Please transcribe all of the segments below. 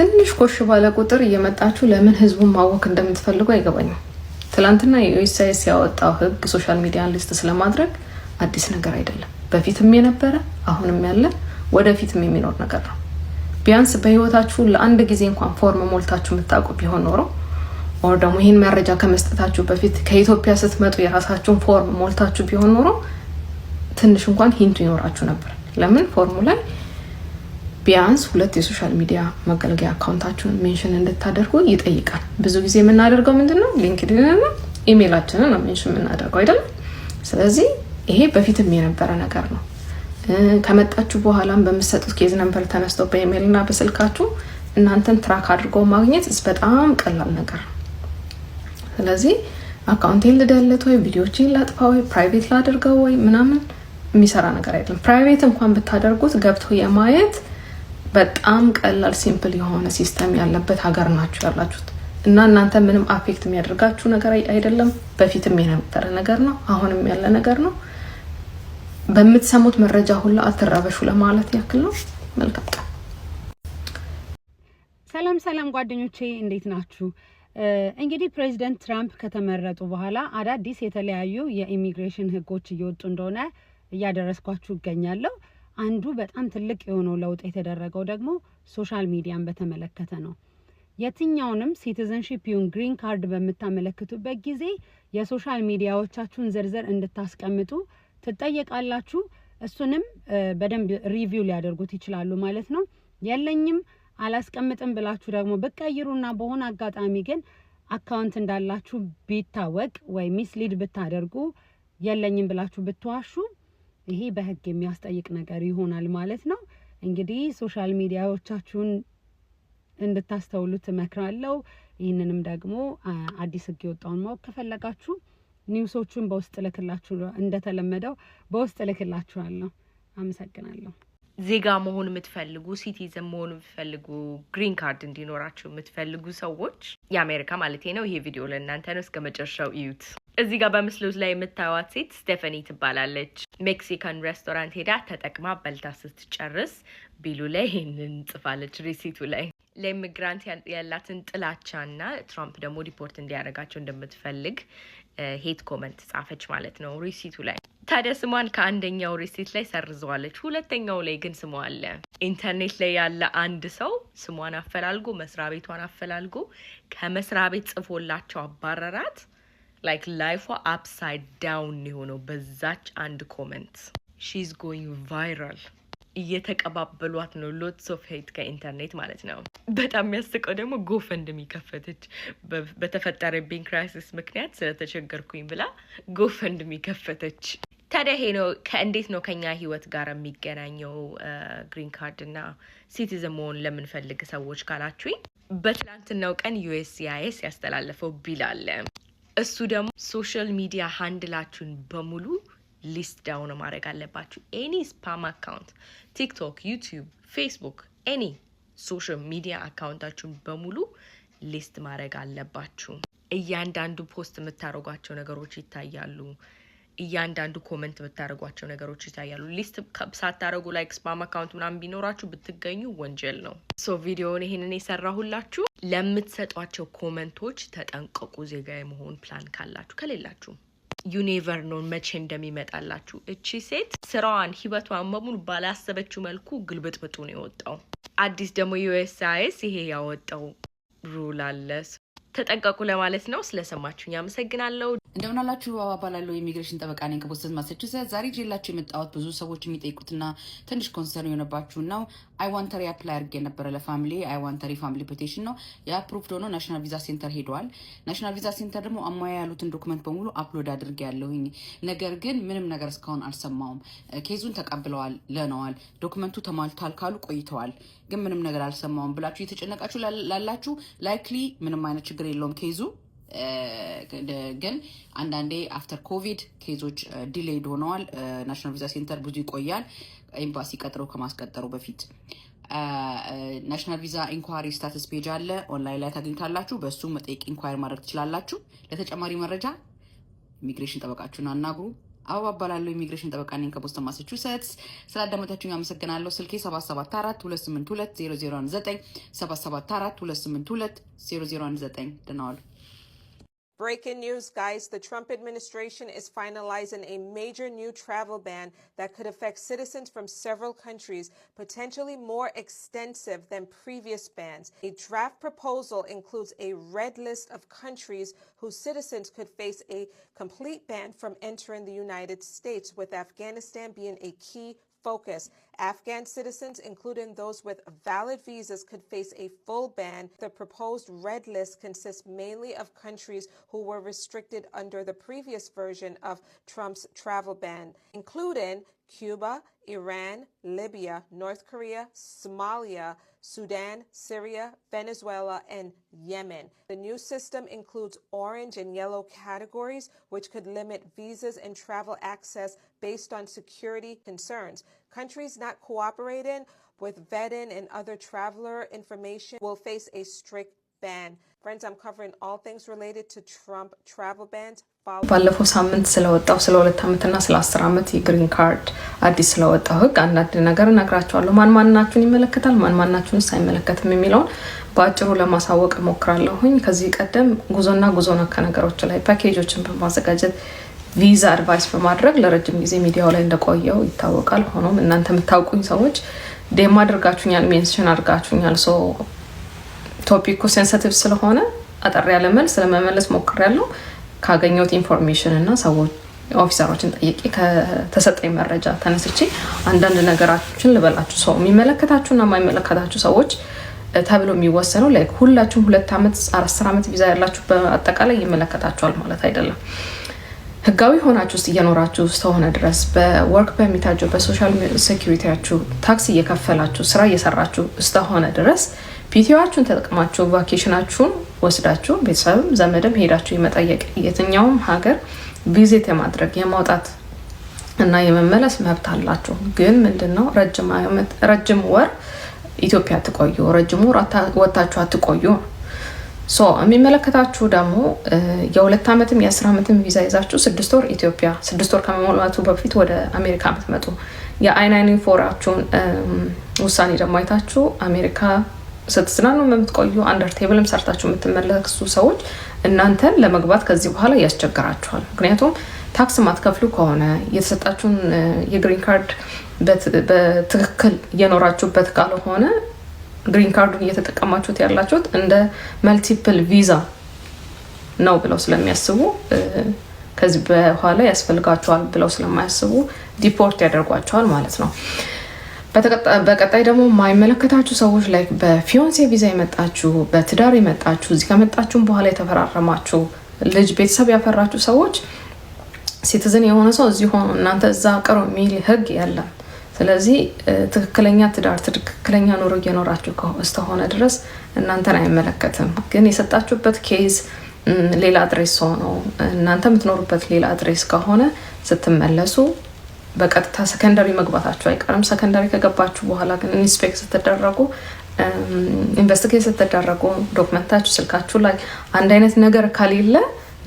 ትንሽ ኮሽ ባለ ቁጥር እየመጣችሁ ለምን ህዝቡን ማወክ እንደምትፈልጉ አይገባኝም። ትላንትና የ USCIS ያወጣው ህግ social media ን list ስለማድረግ አዲስ ነገር አይደለም። በፊትም የነበረ፣ አሁንም ያለ፣ ወደፊትም የሚኖር ነገር ነው። ቢያንስ በህይወታችሁ ለአንድ ጊዜ እንኳን ፎርም ሞልታችሁ የምታውቁ ቢሆን ኖሮ or ደግሞ ይህን መረጃ ከመስጠታችሁ በፊት ከኢትዮጵያ ስትመጡ የራሳችሁን ፎርም ሞልታችሁ ቢሆን ኖሮ ትንሽ እንኳን hint ኡ ይኖራችሁ ነበር። ለምን ፎርሙ ላይ ቢያንስ ሁለት የ social media መገልገያ account ኣችሁን mention እንድታደርጉ ይጠይቃል። ብዙ ጊዜ የምናደርገው ምንድን ነው? LinkedIn እና ኢሜይላችንን ነው mention የምናደርገው አይደለም። ስለዚህ ይሄ በፊትም የነበረ ነገር ነው። ከመጣችሁ በኋላም በምትሰጡት case number ተነስተው በኢሜይል እና በስልካችሁ እናንተን track አድርጎ ማግኘት በጣም ቀላል ነገር ነው። ስለዚህ account ኤን ል delete ወይ ቪዲዮችን ላጥፋ ወይ private ላድርገው ወይ ምናምን የሚሰራ ነገር አይደለም። Private እንኳን ብታደርጉት ገብቶ የማየት በጣም ቀላል simple የሆነ system ያለበት ሀገር ናችሁ ያላችሁት እና እናንተ ምንም affect የሚያደርጋችሁ ነገር አይደለም። በፊትም የነበረ ነገር ነው፣ አሁንም ያለ ነገር ነው። በምትሰሙት መረጃ ሁላ አትረበሹ ለማለት ያክል ነው። መልካም ቀን። ሰላም ሰላም ጓደኞቼ፣ እንዴት ናችሁ? እንግዲህ ፕሬዚደንት ትራምፕ ከተመረጡ በኋላ አዳዲስ የተለያዩ የኢሚግሬሽን ህጎች እየወጡ እንደሆነ እያደረስኳችሁ እገኛለሁ። አንዱ በጣም ትልቅ የሆነው ለውጥ የተደረገው ደግሞ social media ን በተመለከተ ነው። የትኛውንም citizenship ይሁን green card በምታመለክቱበት ጊዜ የ social media ዎቻችሁን ዝርዝር እንድታስቀምጡ ትጠየቃላችሁ። እሱንም በደንብ review ሊያደርጉት ይችላሉ ማለት ነው። የለኝም፣ አላስቀምጥም ብላችሁ ደግሞ ብትቀይሩና በሆነ አጋጣሚ ግን account እንዳላችሁ ቢታወቅ ወይ mislead ብታደርጉ፣ የለኝም ብላችሁ ብትዋሹ ይሄ በህግ የሚያስጠይቅ ነገር ይሆናል ማለት ነው። እንግዲህ social media ዎቻችሁን እንድታስተውሉት እመክራለሁ። ይህንንም ደግሞ አዲስ ህግ የወጣውን ማወቅ ከፈለጋችሁ news ኦቹን በውስጥ እልክላችሁ፣ እንደተለመደው በውስጥ እልክላችኋለሁ። አመሰግናለሁ። ዜጋ መሆን የምትፈልጉ፣ citizen መሆን የምትፈልጉ፣ green card እንዲኖራችሁ የምትፈልጉ ሰዎች፣ የአሜሪካ ማለት ነው። ይሄ ቪዲዮ ለእናንተ ነው። እስከ መጨረሻው እዩት። እዚህ ጋር በምስሉ ላይ የምታዩት ሴት ስቴፈኒ ትባላለች። Mexican restaurant ሄዳ ተጠቅማ በልታ ስትጨርስ bill ኡ ላይ ይህንን ጽፋለች። Receipt ኡ ላይ ለ immigrant ያላትን ጥላቻና ትራምፕ ደግሞ deport እንዲያደርጋቸው እንደምትፈልግ hate comment ጻፈች ማለት ነው receipt ኡ ላይ። ታዲያ ስሟን ከአንደኛው receipt ላይ ሰርዘዋለች። ሁለተኛው ላይ ግን ስሟ አለ። ኢንተርኔት ላይ ያለ አንድ ሰው ስሟን አፈላልጎ፣ መስሪያ ቤቷን አፈላልጎ፣ ከመስሪያ ቤት ጽፎላቸው አባረራት። Like life ዋ upside down የሆነው በዛች አንድ comment። She's going viral፣ እየተቀባበሏት ነው። Lots of hate ከኢንተርኔት ማለት ነው። በጣም የሚያስቀው ደግሞ GoFundMe ከፈተች። በተፈጠረብኝ crisis ምክንያት ስለተቸገርኩኝ ብላ GoFundMe ከፈተች። ታዲያ ይሄ ነው ከእንዴት ነው ከኛ ህይወት ጋር የሚገናኘው green card እና citizen መሆን ለምንፈልግ ሰዎች ካላችሁኝ፣ በትላንትናው ቀን USCIS ያስተላለፈው bill አለ። እሱ ደግሞ social media handle ኣችሁን በሙሉ list down ማድረግ አለባችሁ። Any spam account፣ TikTok፣ YouTube፣ Facebook፣ any social media account ኣችሁን በሙሉ list ማድረግ አለባችሁ። እያንዳንዱ post የምታደርጓቸው ነገሮች ይታያሉ። እያንዳንዱ comment የምታደርጓቸው ነገሮች ይታያሉ። List ሳታደርጉ like spam account ምናምን ቢኖራችሁ ብትገኙ ወንጀል ነው። So ቪዲዮውን ይሄንን የሰራሁላችሁ ለምትሰጧቸው comment ኦች ተጠንቀቁ። ዜጋ የመሆን ፕላን ካላችሁ፣ ከሌላችሁ you never know መቼ እንደሚመጣላችሁ። እቺ ሴት ስራዋን ህይወቷን በሙሉ ባላሰበችው መልኩ ግልብጥብጡ ነው የወጣው። አዲስ ደግሞ USCIS ይሄ ያወጣው rule አለ። ተጠንቀቁ ለማለት ነው። ስለሰማችሁኝ አመሰግናለሁ። እንደምን አላችሁ? እባላለሁ፣ የኢሚግሬሽን ጠበቃ ነኝ ከቦስተን ማሳቹሴትስ። ዛሬ ይዤላችሁ የመጣሁት ብዙ ሰዎች የሚጠይቁትና ትንሽ concern የሆነባችሁ ነው። I-130 apply አድርጌ ነበረ ለ family፣ I-130 family petition ነው። የ approved ሆኖ National Visa Center ሄደዋል። National Visa Center ደግሞ አሟያ ያሉትን document በሙሉ upload አድርጌ ያለሁኝ፣ ነገር ግን ምንም ነገር እስካሁን አልሰማውም። Case ኡን ተቀብለዋል ለነዋል፣ document ኡ ተሟልቷል ካሉ ቆይተዋል፣ ግን ምንም ነገር አልሰማውም ብላችሁ እየተጨነቃችሁ ላላችሁ likely ምንም አይነት ችግር የለውም case ኡ። ግን አንዳንዴ after COVID case ኦች delayed ሆነዋል። National Visa Center ብዙ ይቆያል ኤምባሲ ቀጥረው ከማስቀጠሩ በፊት። National Visa inquiry status page አለ፣ ኦንላይን ላይ ታገኙታላችሁ። በእሱ መጠየቅ፣ inquire ማድረግ ትችላላችሁ። ለተጨማሪ መረጃ ኢሚግሬሽን ጠበቃችሁን አናግሩ። አበባ እባላለሁ። ኢሚግሬሽን ጠበቃ ነኝ ከቦስተን ማሳቹሴትስ። ስላዳመጣችሁኝ አመሰግናለሁ። ስልኬ 774 282 0019፣ 774 282 0019። ደህና ዋሉ። Breaking news, guys. The Trump administration is finalizing a major new travel ban that could affect citizens from several countries, potentially more extensive than previous bans. A draft proposal includes a red list of countries whose citizens could face a complete ban from entering the United States, with Afghanistan being a key focus. Afghan citizens, including those with valid visas, could face a full ban. The proposed red list consists mainly of countries who were restricted under the previous version of Trump's travel ban, including Cuba, Iran, Libya, North Korea, Somalia, Sudan, Syria, Venezuela, and Yemen. The new system includes orange and yellow categories, which could limit visas and travel access based on security concerns. Countries not cooperating with vetting and other traveler information will face a strict ban. Friends, I'm covering all things related to Trump travel bans. Follow ባለፈው ሳምንት ስለወጣው ስለ 2 ዓመትና ስለ 10 ዓመት የ green card አዲስ ስለወጣው ህግ አንዳንድ ነገር እነግራችኋለሁ። ማን ማናችሁን ይመለከታል፣ ማን ማናችሁንስ አይመለከትም የሚለውን በአጭሩ ለማሳወቅ እሞክራለሁኝ። ከዚህ ቀደም ጉዞና ጉዞ ነክ ነገሮች ላይ ፓኬጆችን በማዘጋጀት፣ ቪዛ advice በማድረግ ለረጅም ጊዜ ሚዲያው ላይ እንደቆየው ይታወቃል። ሆኖም እናንተ የምታውቁኝ ሰዎች DM አድርጋችሁኛል፣ mention አድርጋችሁኛል። So topic ኩ sensitive ስለሆነ አጠር ያለ መልስ ለመመለስ ሞክሬያለሁ። ካገኘሁት information እና ሰዎች officer ኦችን ጠይቄ ከተሰጠኝ መረጃ ተነስቼ አንዳንድ ነገራችን ልበላችሁ። So የሚመለከታችሁና የማይመለከታችሁ ሰዎች ተብሎ የሚወሰነው like ሁላችሁም 2 ዓመት 10 ዓመት ቪዛ ያላችሁ በአጠቃላይ ይመለከታችኋል ማለት አይደለም። ህጋዊ ሆናችሁ ውስጥ እየኖራችሁ እስከሆነ ድረስ፣ በ work permit ኣችሁ፣ በ social security ያችሁ tax እየከፈላችሁ፣ ስራ እየሰራችሁ እስከሆነ ድረስ፣ PTO ኣችሁን ተጠቅማችሁ፣ vacation ኣችሁን ወስዳችሁ፣ ቤተሰብም ዘመድም ሄዳችሁ የመጠየቅ፣ የትኛውም ሀገር visit የማድረግ፣ የማውጣት እና የመመለስ መብት አላችሁ። ግን ምንድን ነው፣ ረጅም ወር ኢትዮጵያ አትቆዩ፣ ረጅም ወር ወጥታችሁ አትቆዩ። So የሚመለከታችሁ ደግሞ የ2 ዓመትም የ10 ዓመትም ቪዛ ይዛችሁ 6 ወር ኢትዮጵያ፣ 6 ወር ከመሞላቱ በፊት ወደ አሜሪካ የምትመጡ፣ የ I-94 ኣችሁን ውሳኔ ደግሞ አይታችሁ አሜሪካ ስትዝናኑ የምትቆዩ፣ under table ም ሰርታችሁ የምትመለሱ ሰዎች እናንተን ለመግባት ከዚህ በኋላ ያስቸግራችኋል። ምክንያቱም tax ማትከፍሉ ከሆነ፣ የተሰጣችሁን የ green card በትክክል እየኖራችሁበት ካልሆነ፣ green card ኡን እየተጠቀማችሁት ያላችሁት እንደ multiple ቪዛ ነው ብለው ስለሚያስቡ፣ ከዚህ በኋላ ያስፈልጋችኋል ብለው ስለማያስቡ deport ያደርጓችኋል ማለት ነው። በቀጣይ ደግሞ የማይመለከታችሁ ሰዎች like በ fiancé ቪዛ የመጣችሁ፣ በትዳር የመጣችሁ፣ እዚህ ከመጣችሁም በኋላ የተፈራረማችሁ፣ ልጅ ቤተሰብ ያፈራችሁ ሰዎች፣ citizen የሆነ ሰው እዚህ ሆኖ እናንተ እዛ ቅሩ የሚል ህግ የለም። ስለዚህ ትክክለኛ ትዳር፣ ትክክለኛ ኑሮ እየኖራችሁ እስከሆነ ድረስ እናንተን አይመለከትም። ግን የሰጣችሁበት case ሌላ address ሆኖ እናንተ የምትኖሩበት ሌላ address ከሆነ ስትመለሱ በቀጥታ secondary መግባታችሁ አይቀርም። Secondary ከገባችሁ በኋላ ግን inspect ስትደረጉ፣ investigate ስትደረጉ፣ document ኣችሁ ስልካችሁ ላይ አንድ አይነት ነገር ከሌለ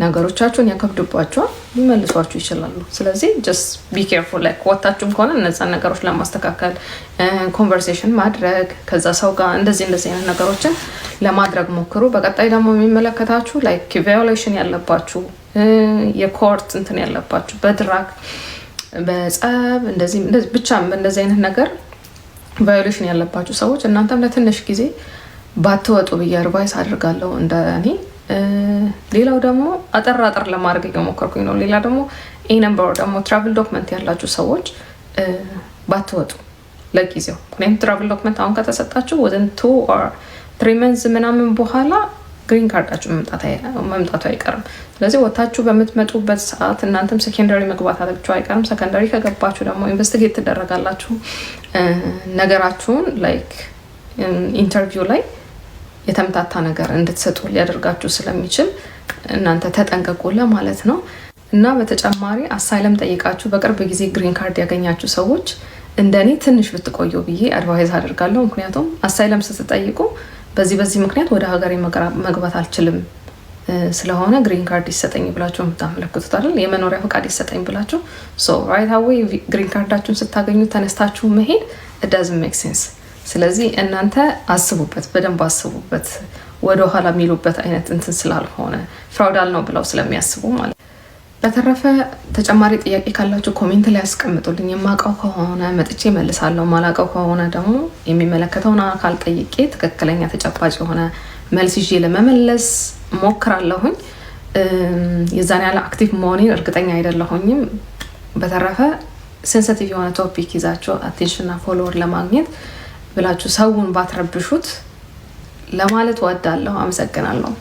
ነገሮቻችሁን ያከብዱባችኋል፣ ሊመልሷችሁ ይችላሉ። ስለዚህ just be careful። Like ወታችሁም ከሆነ እነዛን ነገሮች ለማስተካከል conversation ማድረግ ከዛ ሰው ጋር፣ እንደዚህ እንደዚህ አይነት ነገሮችን ለማድረግ ሞክሩ። በቀጣይ ደግሞ የሚመለከታችሁ like violation ያለባችሁ፣ የ court እንትን ያለባችሁ፣ በ drug፣ በጸብ፣ እንደዚህ ብቻ እንደዚህ አይነት ነገር violation ያለባችሁ ሰዎች እናንተም ለትንሽ ጊዜ ባትወጡ ብዬ advise አድርጋለሁ እንደ እኔ። ሌላው ደግሞ አጠር አጠር ለማድረግ እየሞከርኩኝ ነው። ሌላ ደግሞ A number ደግሞ travel document ያላችሁ ሰዎች ባትወጡ ለጊዜው። ምክንያቱም travel document አሁን ከተሰጣችሁ within 2 or 3 months ምናምን በኋላ green card ኣችሁ መምጣቱ አይቀርም። ስለዚህ ወታችሁ በምትመጡበት ሰዓት እናንተም secondary መግባታችሁ አይቀርም። Secondary ከገባችሁ ደግሞ investigate ትደረጋላችሁ። ነገራችሁን like interview ላይ የተምታታ ነገር እንድትሰጡ ሊያደርጋችሁ ስለሚችል እናንተ ተጠንቀቁ ለማለት ነው። እና በተጨማሪ asylum ጠይቃችሁ በቅርብ ጊዜ green card ያገኛችሁ ሰዎች እንደኔ ትንሽ ብትቆዩ ብዬ advise አደርጋለሁ። ምክንያቱም asylum ስትጠይቁ በዚህ በዚህ ምክንያት ወደ ሀገሬ መግባት አልችልም ስለሆነ green card ይሰጠኝ ብላችሁ የምታመለክቱት አይደል? የመኖሪያ ፈቃድ ይሰጠኝ ብላችሁ so right away green card ኣችሁን ስታገኙ ተነስታችሁ መሄድ doesn't make sense። ስለዚህ እናንተ አስቡበት፣ በደንብ አስቡበት። ወደኋላ የሚሉበት አይነት እንትን ስላልሆነ fraudulent ነው ብለው ስለሚያስቡ ማለት። በተረፈ ተጨማሪ ጥያቄ ካላችሁ comment ላይ ያስቀምጡልኝ። የማውቀው ከሆነ መጥቼ መልሳለሁ። ማላውቀው ከሆነ ደግሞ የሚመለከተውን አካል ጠይቄ ትክክለኛ ተጨባጭ የሆነ መልስ ይዤ ለመመለስ ሞክራለሁኝ። የዛን ያህል active መሆኔን እርግጠኛ አይደለሁኝም። በተረፈ sensitive የሆነ topic ይዛችሁ attention ና follower ለማግኘት ብላችሁ ሰውን ባትረብሹት ለማለት እወዳለሁ። አመሰግናለሁ።